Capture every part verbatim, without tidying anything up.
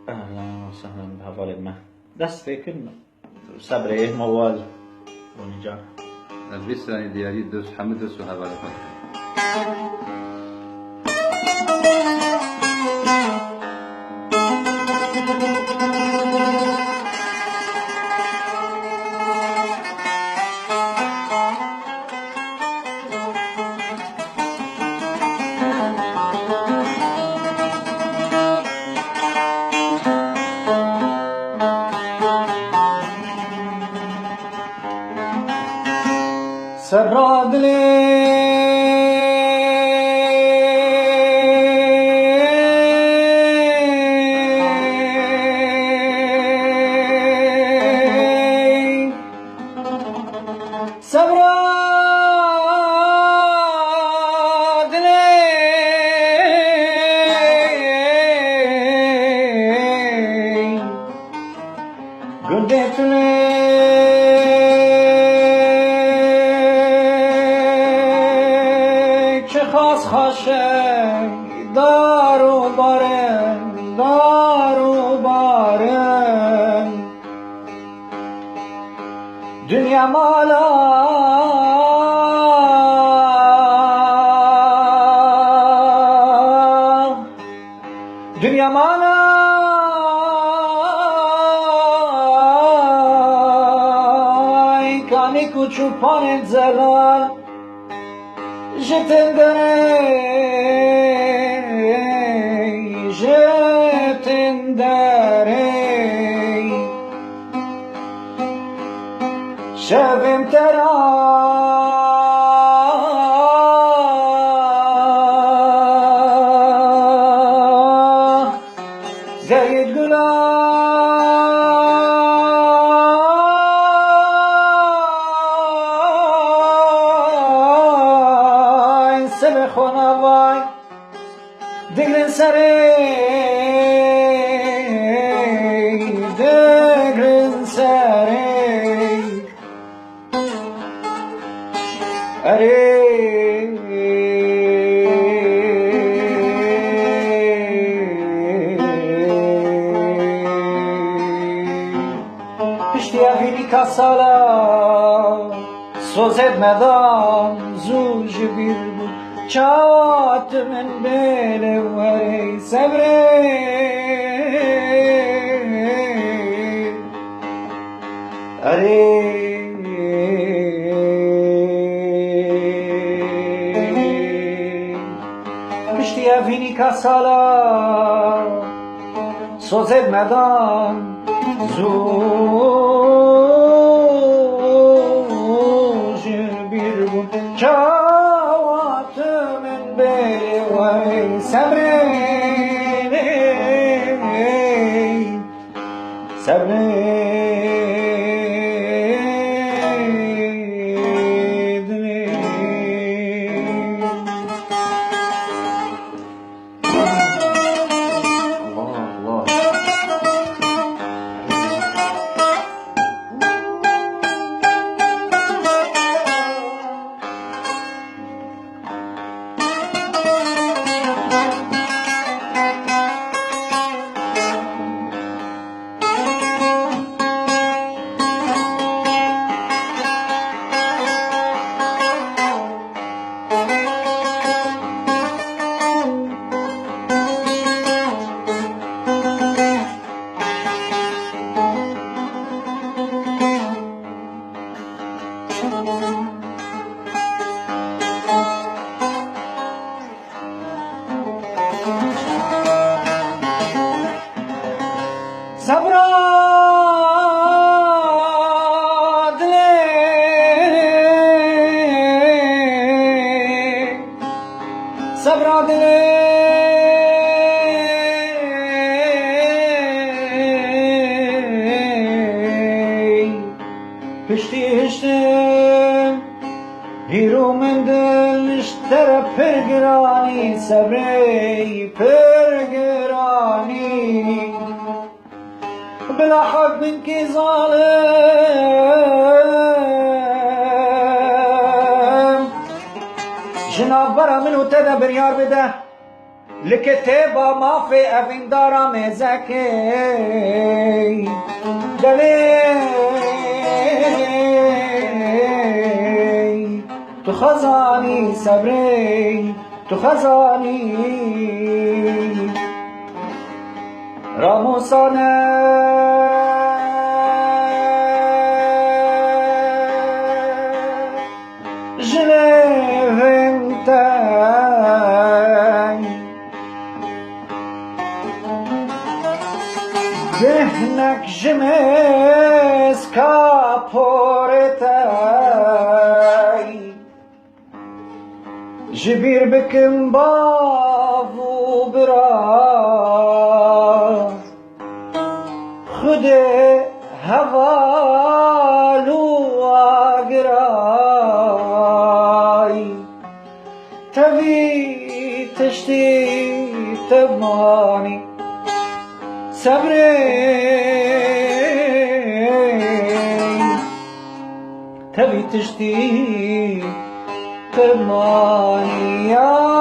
Ehlen we sehlen bi hevalên me. Dest pê kin. Sebrê, mewal. Bonî can. Ez vî stranê diyarî dost, hemû dost û hevalê xwe dikim. Sebra dilê. Sebra dilê. Gundê tu ne çi xas xaş e, dar û barin, dar û barin. Dinya mala, dinya mala, kanî ku çûpanên zelal. Ji tinderê, ji tinderê. Şevim tera. Zeyid Gulay, sibê xwe navay. Digrin serê, digrin serê. Erê. Piştî evînîka sala, sozê me dan zû ji bîr bû. Çawa tu min bêlê werê sebrê. Erê. Piştî evînîka sala, sozê me dan zû ji bîr bûn. Çawa tu min bêlê werê sebrê. Sebrê dilê. Allah, Allah. Sebra dilê. Sebra dilê. Piştî hiştin, hîro min dil ji te re pir giranî, sebrê pir giranî. Bila hak bin kî zalim ji navbera min û te de biryar bide. Li kitêba mafê evîndara mêzekê, devê tu xezanî sebrê, tu xezanî ramosane. Ji lêvên te bêhnek ji mêzka porê te. Ji bîr bikim bav û bira, Xwedê heval û agiray. Tevî tiştî temanî sebrê. Tevî tiştî temanî yarê.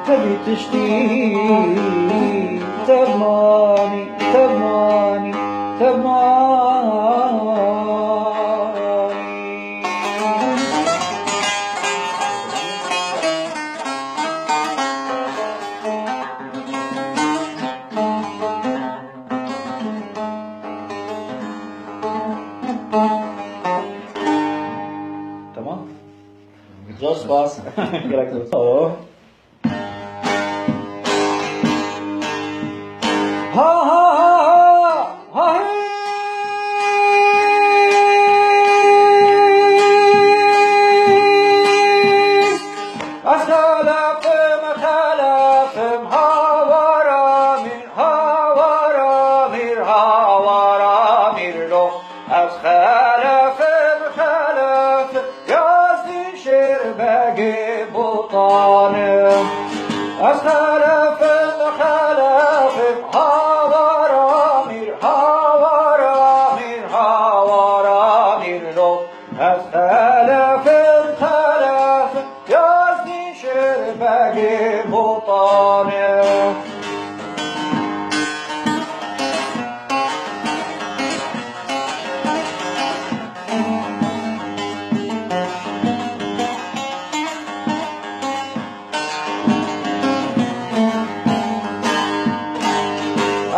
Tevî tiştî temanî, temanî, temanî. Tamam. Zor spas. Gerek yok. Sağ ol. Ha ha ha ha ha hey. Ez xelefim, xelefim, hawara mîr, hawara mîr, hawara mîr lo. Ez xelefim, xelefim, Yazdî Şêrbegê Botanim. Ez xelefim, xelefim, hawara mîr, hawara mîr, hawara mîr lo. Ez xelefim, xelefim, Yazdî Şêrbegê Botanim.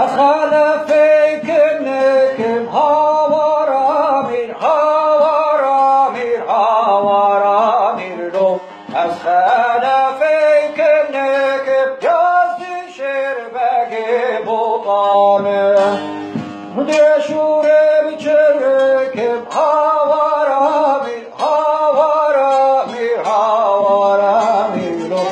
Ez xelefê kinikim, hawara mîr, hawara mîr, hawara mîr lo. Ez xelefê kinikim, Yazdî Şêrbegê Botanim. Dê şûrê biçirikim, hawara mîr, hawara mîr, hawara mîr lo.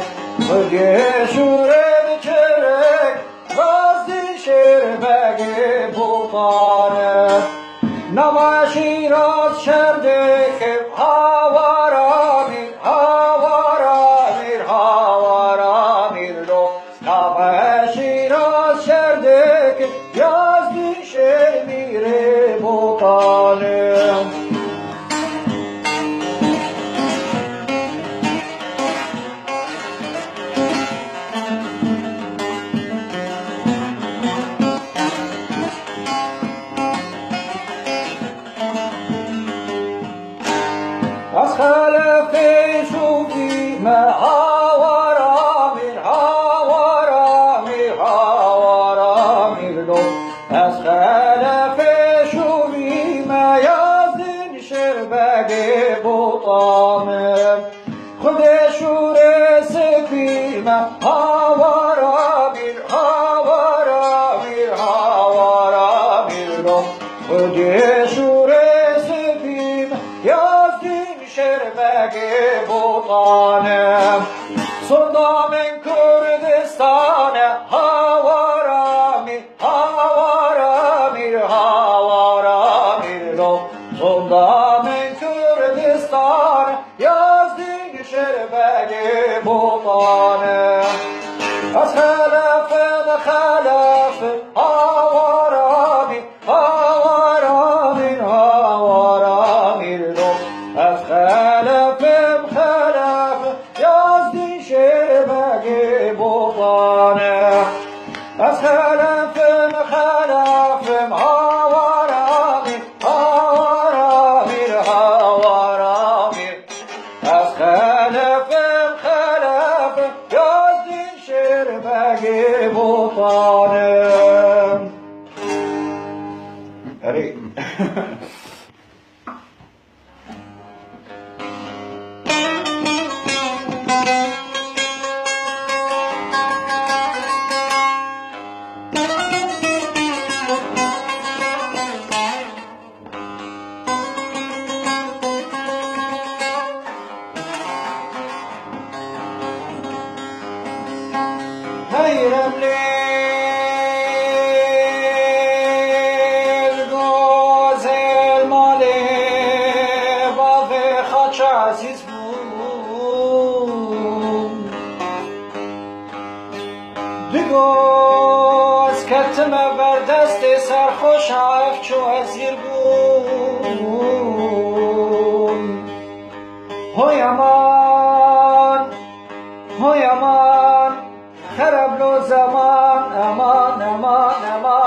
Dê şûrê biçirik, Gazdî Şêrbegê Botanim. Nava Şîraz şer dikim, hawara mîr, hawara mîr, hawara mîr lo. Nava Şîraz şer dikim, Yazdî Şêrmîrê Botanim. Ez xelefê şûvî me, hawara mîr, hawara mîr, hawara mîr lo. Ez xelefê şûvî me, Yazdî Şêrbegê Botanim. Xwedê şûrê spî me, hawara mîr, hawara mîr, hawara mîr lo. Xwedê şûrê spî me, Yazdî Şêrbegê Botanim. Sonda min Kurdistan e, hawara mîr, hawara mîr, hawara mîr lo. Sonda min Kurdistan e, Yazdî Şêrbegê Botanim. Ez xelefim, xelefim, hawara mîr, hawara mîr, hawara mîr lo. Ez xelefim, Efem xelef, yazdî şêr begê botanim. Erê. Heyrem lê gozel malê bavê xaça ezîz bû. Du goz ketime ber destê serxweşa ev çû ezîr bûn. Hoy aman, hoy aman, xereb lo zeman, eman, eman, eman.